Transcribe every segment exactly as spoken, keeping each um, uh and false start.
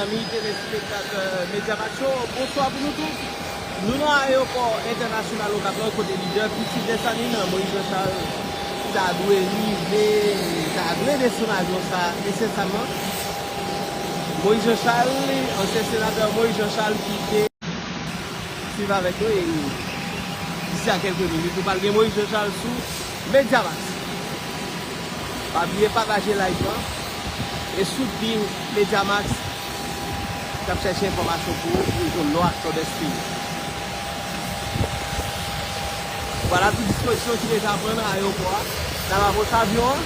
Zanmi telespektatè Mediamax yo, bonswa pou nou tout. Nou nan ayewopò entènasyonal Okap lan, kote lidè kilti Dèsalin, Moïse Jean Charles, ta dwe rive, ta dwe desann avyon sa ensesaman. Moïse Jean Charles, ansyen senatè Moïse Jean Charles ki te swiv avèk nou e disi a kèlke minit, nou pral gen Moïse Jean Charles sou Mediamax. Pa bliye pataje live lan e soutni Mediamax k ap chèche enfòmasyon pou ou nan zòn nò ak nòdès peyi a. Vwala tout dispozisyon ki deja pran nan ayewopò a. N ap apwoche avyon an.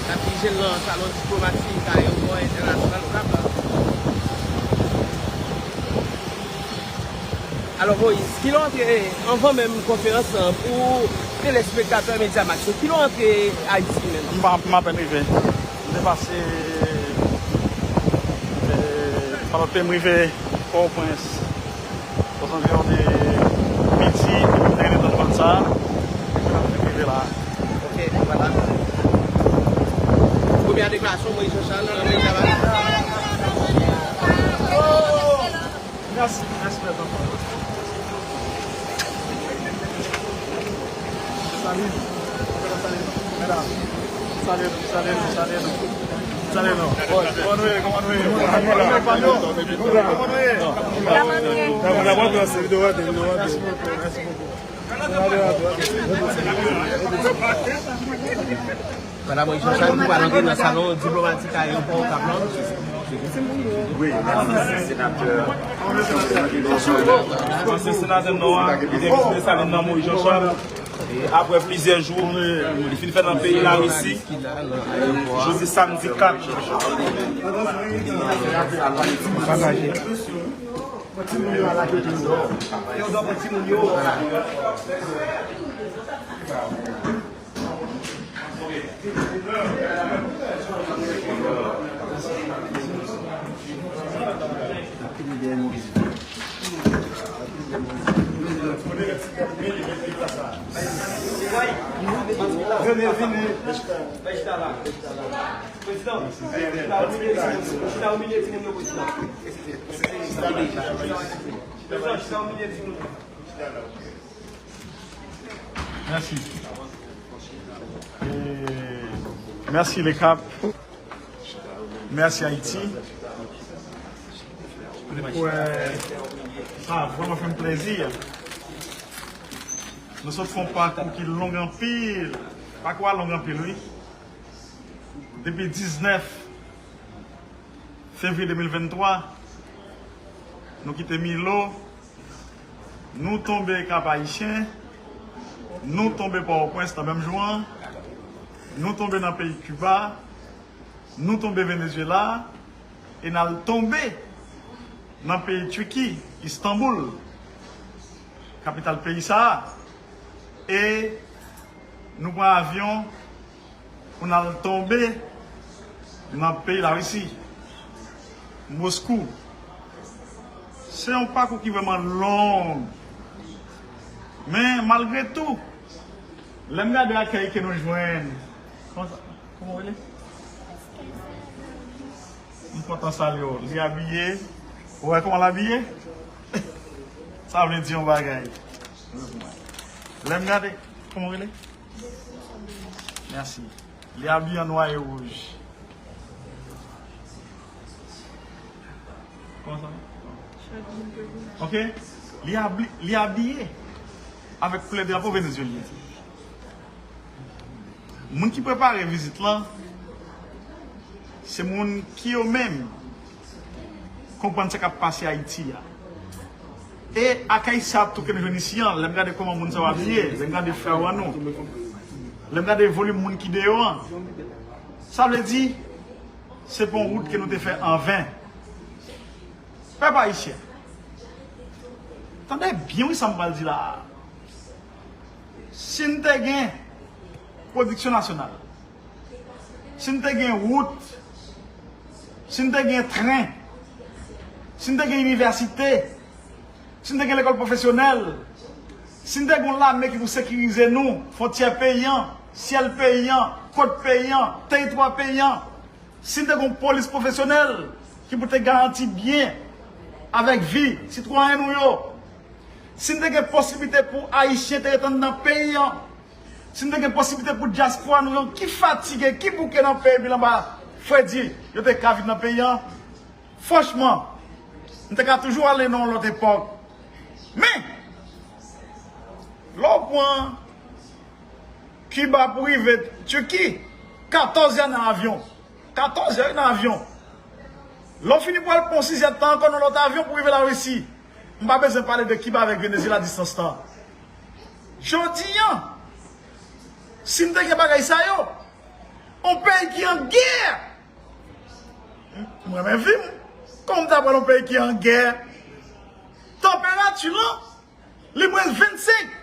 K ap dirije l nan salon diplomatik ayewopò entènasyonal Okap la. Alò, Moïse, kilè w antre, anvan menm konferans lan, pou telespektatè Mediamax yo, kilè w antre Ayiti menm? M pa, m apèn rive. M te pase, e, Palòt Pe, m rive Pòtoprens. Aux environs de midi, m te rete tann bann sa a, epi m ap rive la. Ok, vwala. Premye deklarasyon, Moïse Jean Charles, nan Mediamax. Mèsi, mèsi, mèsi. Salut. Salut. Medam. Salut, salut, salut. Salut, non. Kòman nou ye, kòman nou ye? Kòman nou ye? Kòman nou ye? Mèsi bokou, mèsi bokou. Madam Moïse Jean Charles, nou pral antre nan salon diplomatik ayewopò Okap lan. Wi, mèsi, senatè. Ansyen senatè Nò a, ki te vizite Desalin nan, Moïse Jean Charles. E apre plizyè jou, li fin fè nan peyi Larisi. Jodi samdi kat. Pran timoun yo a la kote yo. Yo dò pran timoun yo. Vini, vini. Prezidan, chita ou milye timoun yo, prezidan. Prezidan, chita ou milye timoun yo. Mèsi. E, mèsi Lekap. Mèsi Ayiti. Mwen kwè sa vrèman fè m plezi. Nou sot fè yon pakou ki long anpil. Pakou a long anpil, wi. Depi diznèf fevriye de mil venntwa, nou kite Milo, nou tonbe Kap Ayisyen, nou tonbe Pòtoprens nan menm jou an, nou tonbe nan peyi Kiba, nou tonbe Venezuela, e n al tonbe nan peyi Tiki, Istanbul, kapital peyi sa a. E nou pran avyon pou n al tonbe nan peyi Larisi, Moskou. Se yon pakou ki vrèman long. Men, malgre tou, lè m gade akèy ke nou jwenn, kòman sa, kòman w rele? M kontan salye w. Li abiye. Ou wè kòman l abiye? Sa vle di yon bagay. Lè m gade, kòman w rele? Mèsi. Li abiye an nwa e wouj. Kòman sa? Ok? Li abli-, li abiye avèk koulè drapo venezuelyen. Moun ki prepare vizit lan, se moun ki yo menm konprann sa k ap pase Ayiti a. E akèy sa tou ke nou jwenn isi an, lè m gade kòman moun sa yo abiye, lè m gade frè yo an nou, lè m gade volim moun ki deyò an, sa vle di, se pa yon wout ke nou te fè anven. Pèp ayisyen, tande byen wi sa m pral di la a. Si n te gen pwodiksyon nasyonal, si n te gen wout, si n te gen tren, si n te gen inivèsite, si n te gen lekòl pwofesyonèl, si n te gen yon lame ki pou sekirize nou, fwontyè peyi an, syèl peyi an, kot peyi an, teritwa peyi an, si n te gen yon polis pwofesyonèl ki pou te garanti byen avèk vi sitwayen nou yo, si n te gen posiblite pou Ayisyen te ret anndan peyi an, si n te gen posiblite pou dyaspora nou yo ki fatige, ki bouke nan peyi, pi anba fredi, yo te ka vin nan peyi an, franchman, m te ka toujou ale nan yon lòt epòk. Men, lè w pran Kiba pou rive Tiki, katòz è nan avyon. Katòz è nan avyon. Lè w fini pral pran yon sizyè tan ankò nan lòt avyon pou rive Larisi. M pa bezwen pale de Kiba avèk Venezyela, distans lan. Jodi an, si m te gen bagay sa yo, yon peyi ki an gè, m renmen vi m. Kòman m ta pral yon peyi ki an gè? Tanperati lan, li mwens vennsenk.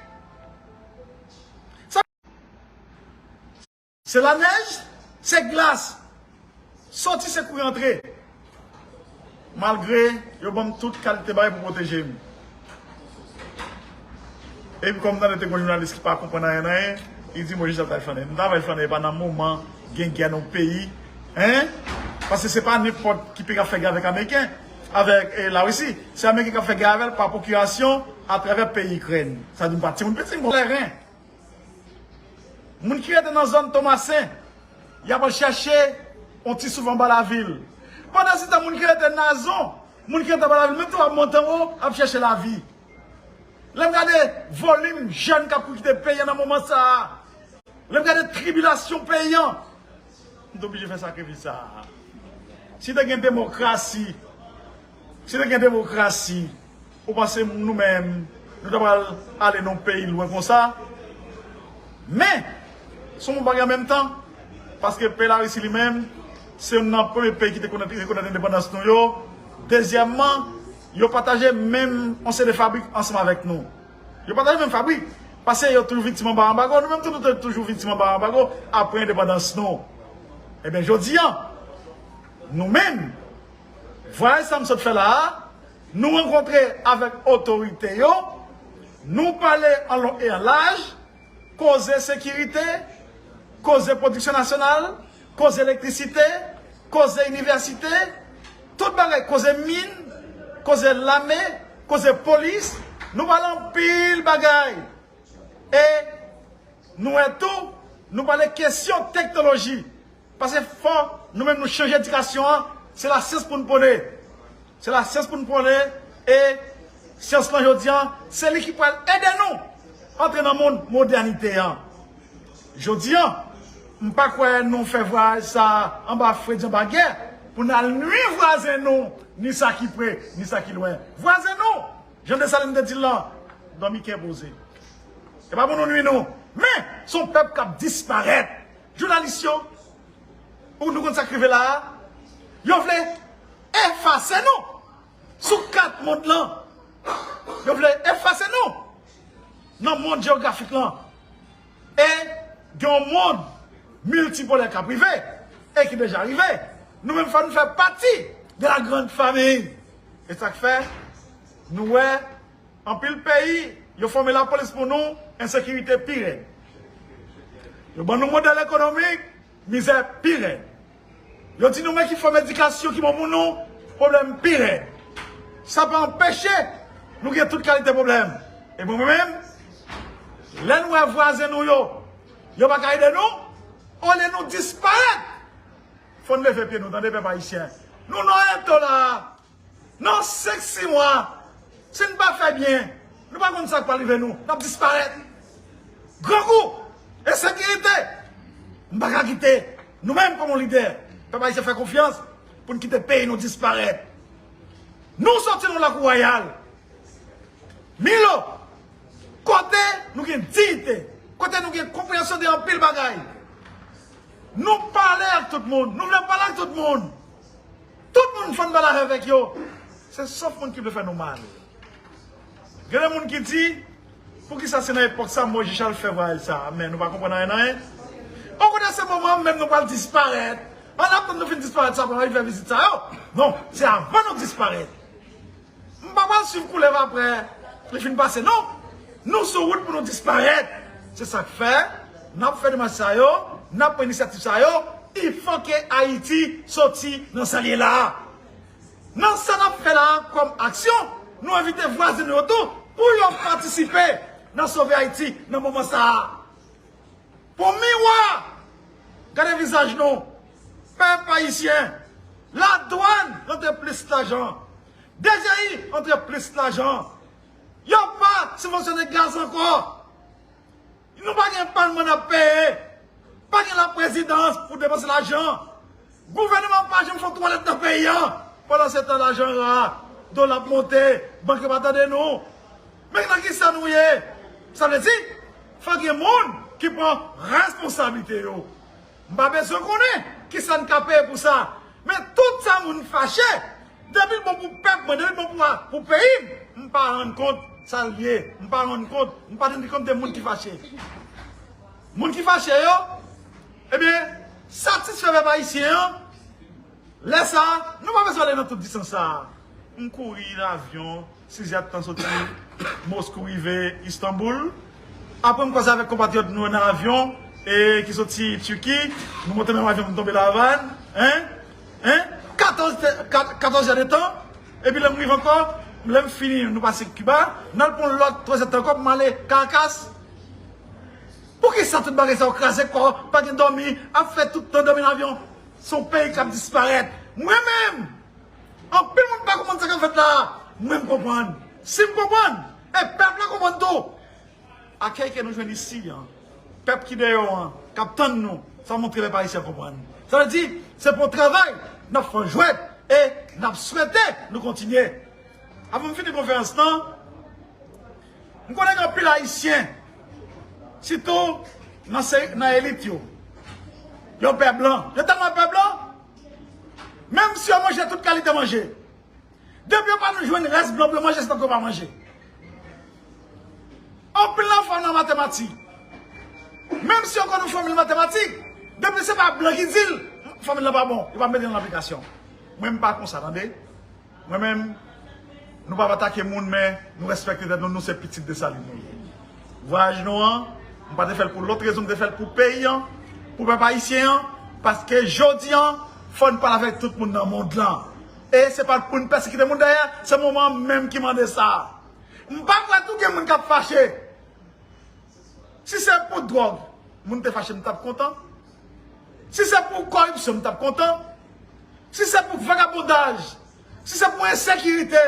Se lanèj, se glas. Soti se kouri antre. Malgre yo ban m tout kalite bagay pou pwoteje m. Epi kòm tande te gen yon jounalis ki pa konprann anyen nan anyen, li di mwen jis ap travay flannen. M travay flannen e pa nan moman gen gè nan yon peyi. Hein? Paske se pa nenpòt ki peyi k ap fè gè avèk Ameriken, avèk eh, Larisi. Se Ameriken k ap fè gè avè l pa pwokirasyon atravè peyi Ikrèn. Sa di m pa timoun piti, m gon lèren. Moun ki rete nan zòn Tomasen, y ap al chèche yon ti souf anba lavil. Pandansetan, moun ki rete Nazon, moun ki rete anba lavil, menm tou ap monte anwo, ap chèche lavi. Lè m gade volim jèn k ap kouri kite peyi an nan moman sa a, lè m gade tribilasyon peyi an, m te oblije fè sakrifis sa a. Si te gen demokrasi, si te gen demokrasi, ou panse nou menm, nou ta pral ale nan yon peyi lwen konsa? Men, se yon bon bagay an menm tan, paske peyi Larisi li menm, se youn nan premye peyi ki te konèt, rekonèt endepandans nou yo. Dezyèmman, yo pataje menm yon seri de fabrik ansanm avèk nou. Yo pataje menm fabrik. Paske yo toujou viktim anba anbago. Nou menm tou, nou te toujou viktim anba anbago apre endepandans nou. Ebyen, jodi an, nou menm, vwayaj sa m sot fè la a, nou rankontre avèk otorite yo, nou pale an lon e an laj, koze sekirite, koze pwodiksyon nasyonal, koze elektrisite, koze inivèsite, tout bagay, koze min, koze lame, koze polis, nou pale anpil bagay. E nou wè tou, nou pale kesyon teknoloji. Paske fò nou menm nou chanje edikasyon an, se lasyans pou n pwone. Se lasyans pou n pwone, e syans lan jodi an, se li ki pral ede nou antre nan mond modènite an. Jodi an, m pa kwè nou fè vwayaj sa anba fredi, anba gè, pou n al nwi vwazen nou, ni sa ki pre, ni sa ki lwen. Vwazen nou, jan Desalin te di l lan, dòmi kenpoze. Se pa pou nou nwi nou. Men, se yon pèp k ap disparèt. Jounalis yo, ou nou konn sa k rive la a? Yo vle efase nou sou kat mond lan. Yo vle efase nou nan mond jewografik lan. E gen yon mond miltipolè k ap rive, e ki deja rive. Nou menm, fò nou fè pati de la grande famille. E sa k fè, nou wè, anpil peyi, yo fòme lapolis pou nou, ensekirite pi rèd. Yo ban nou modèl ekonomik, mizè pi rèd. Yo di nou men ki fòm edikasyon ki bon pou nou, pwoblèm pi rèd. Sa pa anpeche nou gen tout kalite pwoblèm. E bon, mwen menm, lè n wè vwazen nou yo, yo pa ka ede nou, olye nou disparèt, fò n leve pye nou, tande, pèp ayisyen. Nou nan eto la a. Nan senk, sis mwa, si n pa fè byen, nou pa konn sa k pral rive nou. N ap disparèt. Grangou, ensekirite. M pa ka kite nou menm kòm yon lidè, pèp ayisyen, fè konfyans pou n kite peyi nou disparèt. Nou soti nan lakou wayal. Milo, kote nou gen diyite, kote nou gen konpreyansyon de anpil bagay. Nou pale ak tout moun, nou vle pale ak tout moun. Tout moun fò n pale avèk yo. Se sòf moun ki vle fè nou mal. Gen de moun ki di, poukisa se nan epòk sa Moyiz Jechal fè vwayaj sa a, men nou pa konprann anyen, anyen. Okontrè, se moman menm nou pral disparèt. An atandan nou fin disparèt, sa pral rive vizit sa yo. Non, se avan nou disparèt. M pa pral swiv koulèv apre li fin pase, non. Nou sou wout pou nou disparèt. Se sa k fè, n ap fè demach sa yo, n ap pran inisyativ sa yo, il faut que Ayiti soti nan sa l ye la a. Nan sa n ap fè la a kòm aksyon, nou envite vwazen nou yo tou pou yo patisipe nan sove Ayiti nan moman sa a. Pou miwa, gade vizaj nou. Pèp ayisyen, ladwàn rantre plis lajan. D G I rantre plis lajan. Yo pa sibvansyone gaz ankò. Nou pa gen palman n ap peye. Pa gen laprezidans pou depanse lajan. Gouvènman pa janm fè twalèt nan peyi a. Pandan se tan, lajan ra, dola ap monte, bank yo pa tande nou. Men nan kisa nou ye? Sa vle di, fò gen moun ki pran responsablite yo. M pa bezwen konnen kisa n ka peye pou sa. Men tout sa moun fache, depi l bon pou pèp mwen, depi l bon pou, pou peyi m, m pa rann kont sa l ye. M pa rann kont, m pa tande kont de moun ki fache. Moun ki fache yo, ebyen, satisfè pèp ayisyen an, lè sa a, nou pa bezwen ale nan tout distans sa a. M kouri nan avyon, sizèdtan soti Moskou rive Istanbul. Apre m kwaze avèk konpatriyòt nou nan avyon, e ki soti Tiki, nou monte nan avyon, m tonbe La Avàn, en, en, katòz te-, kat-, katòz èdtan, epi lè m rive ankò, lè m fini, nou pase Kiba, n al pran lòt twazèdtan ankò pou m ale Karakas. Poukisa tout bagay sa yo kraze kò, pa gen dòmi, ap fè tout tan dòmi nan avyon? Se yon peyi k ap disparèt. Mwen menm, anpil moun pa konprann sa k ap fèt la a. Mwen, m konprann. Si m konprann, e pèp la konprann tou. Akèy ke nou jwenn isi an, pèp ki deyò an, k ap tann nou, sa montre pèp ayisyen konprann. Sa vle di, se pou yon travay n ap fè jwèt e n ap swete nou kontinye. Avan m fini konferans lan, m konnen gen anpil ayisyen, sitou nan se-, nan elit yo. Yo pè blan. Yo tèlman pè blan, menm si yo manje tout kalite manje, depi yo pa jwenn rès blan pou yo manje, se tankou yo pa manje. Anpil nan fò nan matematik. Menm si yo konn yon fòmil matematik, depi se pa blan ki di l, fòmil lan pa bon, yo pa mete l nan aplikasyon. Mwen, m pa konsa, tande. Mwen menm, nou p ap atake moun, men nou respekte tèt nou, nou se pitit Desalin nou ye. Vwayaj nou an, m pa te fè l pou lòt rezon, m te fè l pou peyi an, pou pèp ayisyen an, paske jodi an, fò n pale avèk tout moun nan mond lan. E se pa pou n pèsekite moun dèyè, se moman an menm ki mande sa. M pa kwè tou gen moun k ap fache. Si se pou dwòg, moun te fache, m t ap kontan. Si se pou kòripsyon, m t ap kontan. Si se pou vagabondaj, si se pou ensekirite,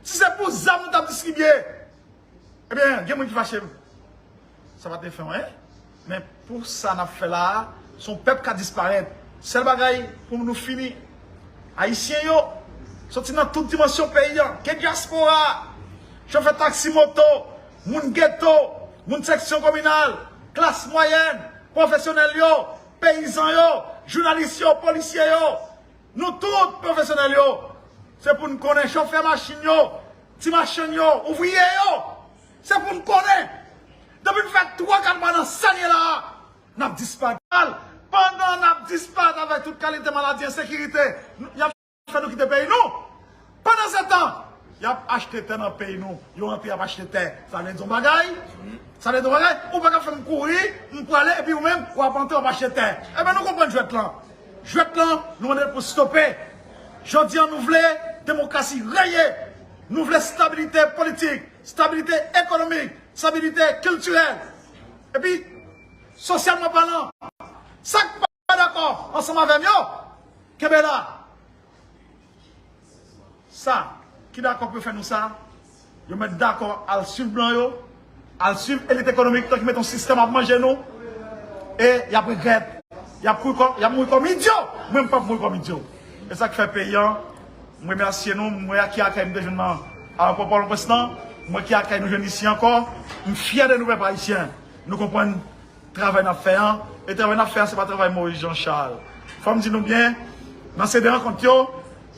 si se pou zam nou t ap distribye, ebyen, gen moun ki fache. Sa pa te fè anyen. Men pou sa n ap fè la a, se yon pèp k ap disparèt. Sèl bagay pou nou fini, Ayisyen yo, soti nan tout dimansyon peyi a, gen dyaspora, chofè taksi moto, moun geto, moun seksyon kominal, klas mwayèn, pwofesyonèl yo, peyizan yo, jounalis yo, polisye yo, nou tout pwofesyonèl yo. Se pou n konnen chofè machin yo, ti machann yo, ouvriye yo. Se pou n konnen. Depi n fè twa kat mwa nan sa n ye la a, n ap disparèt. Pandan n ap disparèt avèk tout kalite maladi, ensekirite, y ap fè nou kite peyi nou. Pandansetan, y ap achte tè nan peyi nou. Yo rantre, y ap achte tè. Sa vle di yon bagay? Sa vle di yon bagay? Ou pa ka fè m kouri, m prale, epi ou menm, w ap antre, w ap achte tè. Ebyen, nou konprann jwèt lan. Jwèt lan, nou mande l pou stope. Jodi a, nou vle demokrasi reye. Nou vle stabilite politik, stabilite ekonomik, stabilite kiltirèl. Epi, sosyalman palan, sa k pa dakò ansanm avè m yo, kenbe la. Sa ki dakò pou yo fè nou sa, yo mèt dakò al swiv blan yo, al swiv elit ekonomik tan ki mete yon sistèm ap manje nou, e y ap regrèt. Y ap mouri kòm, y ap mouri kòm idyo. Mwen, m p ap mouri kòm idyo. E sa k fè peyi an, m remèsye nou, mwen ki akèy m te jwenn nan ayewopò Pòtoprens lan, mwen ki akèy nou jwenn isi ankò, m fyè de nou pèp ayisyen. Nou konprann travay n ap fè an, e travay n ap fè an, se pa travay Moïse Jean Charles. Fò m di nou byen, nan se de rankont yo,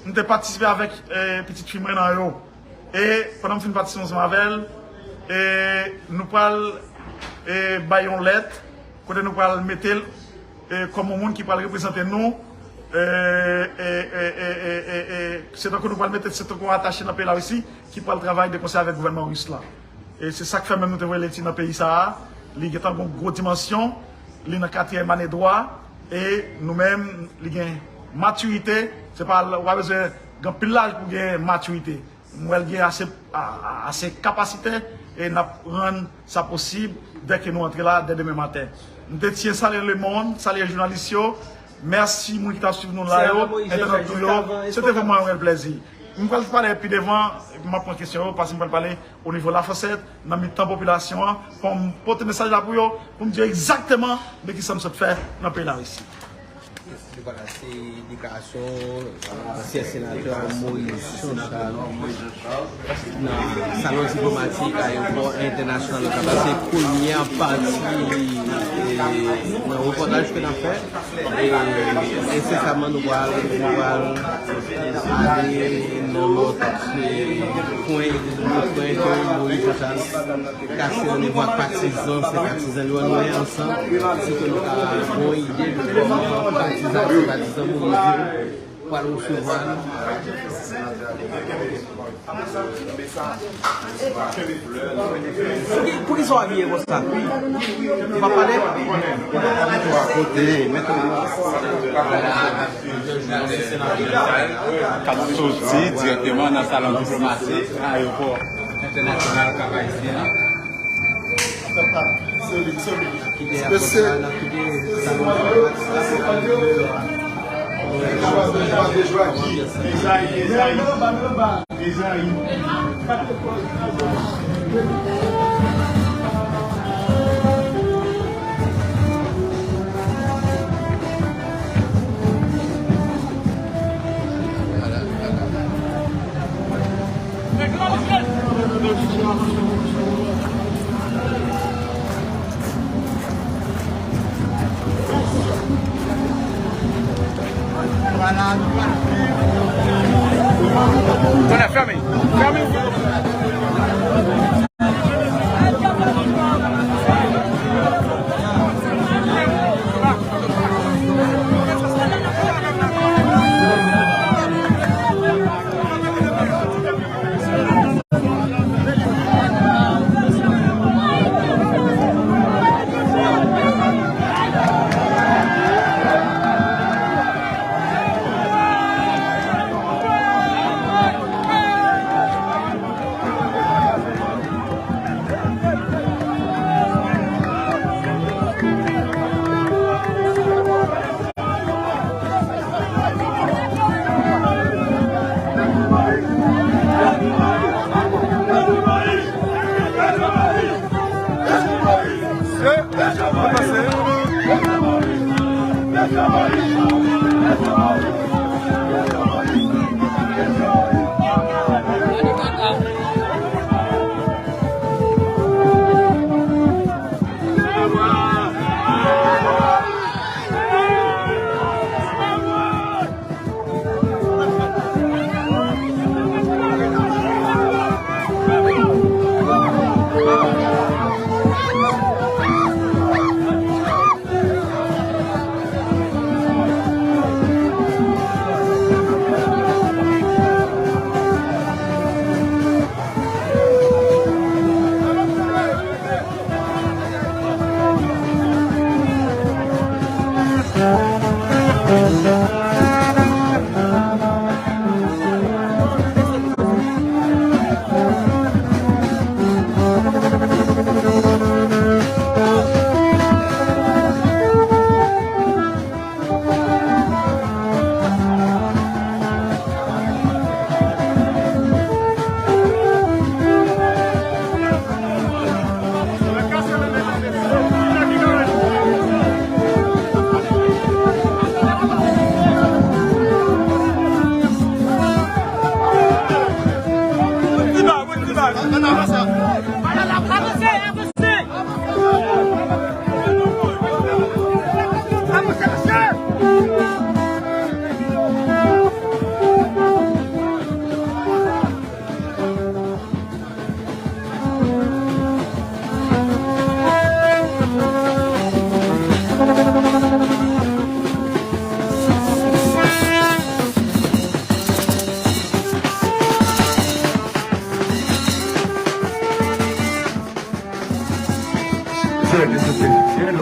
m te patisipe avèk, eh, pitit fi mwen nan yo. E pandan m fin patisipe ansanm avè l, e nou pral, e bay yon lèt kote nou pral mete l, e kòm yon moun ki pral reprezante nou, e, e, e, se tankou nou pral mete, se tankou yon atache nan peyi Larisi ki pral travay de konsè avèk gouvènman ris la. E se sa k fè menm nou te voye l iti nan peyi sa a. Li gentan gen yon gwo dimansyon, li nan katriyèm ane dwa, e nou menm, li gen matirite, se pa, ou pa bezwen gen anpil laj pou gen matirite. M wè l gen ase, a, a, ase kapasite, e n ap rann sa posib dèke nou antre la, dè demen maten. M te tyen salye lemonn, salye jounalis yo, mèsi moun ki t ap swiv nou la yo, entènot nou yo, se te vrèman yon rèl plèzi. M pral pale pi devan, epi m ap pran kesyon yo, paske m pral pale o nivo Lafosèt, nan mitan popilasyon an, pou m pote mesaj la pou yo, pou m di yo egzakteman de kisa m sot fè nan peyi Larisi. Vwala, se deklarasyon ansyen senatè Moïse Jean Charles nan salon diplomatik ayewopò entènasyonal Okap la. Se premyè pati, e, nan repòtaj ke n ap fè. E, ensesaman, nou pral, nou pral ale nan lòt, e, pwen, lòt pwen ke Moïse Jean Charles kase randevou ak patizan, senpatizan li yo, nou wè ansanm, si ke nou ka gon ide de kòman patizan, senpatizan Moïse pral resevwa l. Pou ki, pou ki sa w abiye konsa? Ou pa pale? Kote, mete K ap soti dirèkteman nan salon diplomatik ayewopò entènasyonal Kap Ayisyen an. Kite apòt la, n ap kite salon diplomatik la pou n ale deyò a. Tonnè, fèmen. Fèmen.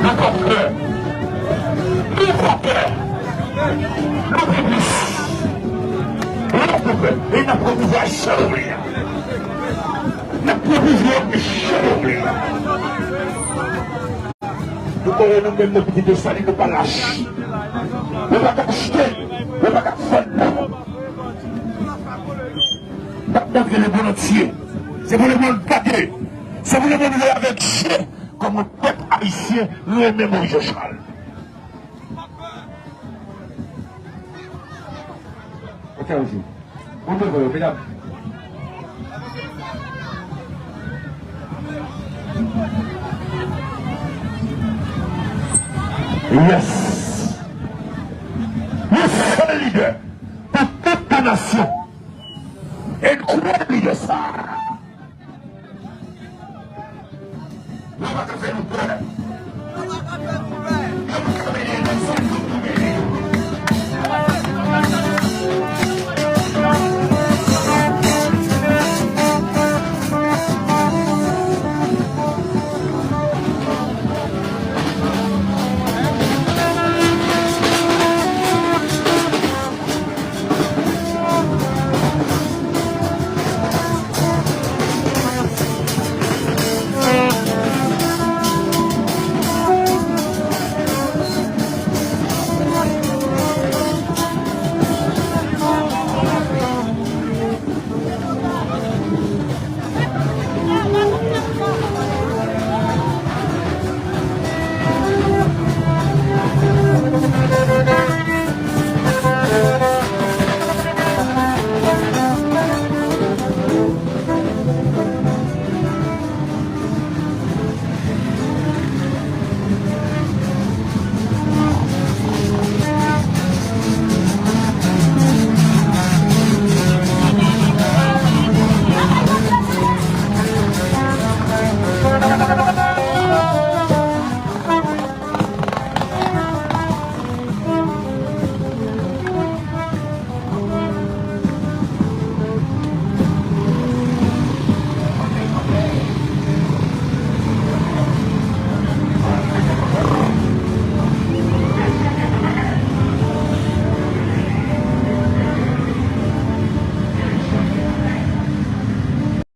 Nou pa pè. Nou pa pè. Nou pi plis. Nou pa pè. E n ap pran pouvwa jan nou vle a. N ap pran pouvwa jan nou vle a. Nou konnen nou menm, nou pitit Desalin, nou pa lach. Yo pa ka achte n, yo pa ka vann nou. N ap nan vye lemonn antye. Se pou lemonn gade. Se pou nou mobilize avèk je, kòman pèp ayisyen renmen Moïse Jean Charles. Ok, ok. Bon, bon, bon, mesdames. Yes. Yon sèl lidè pou tout de nasyon.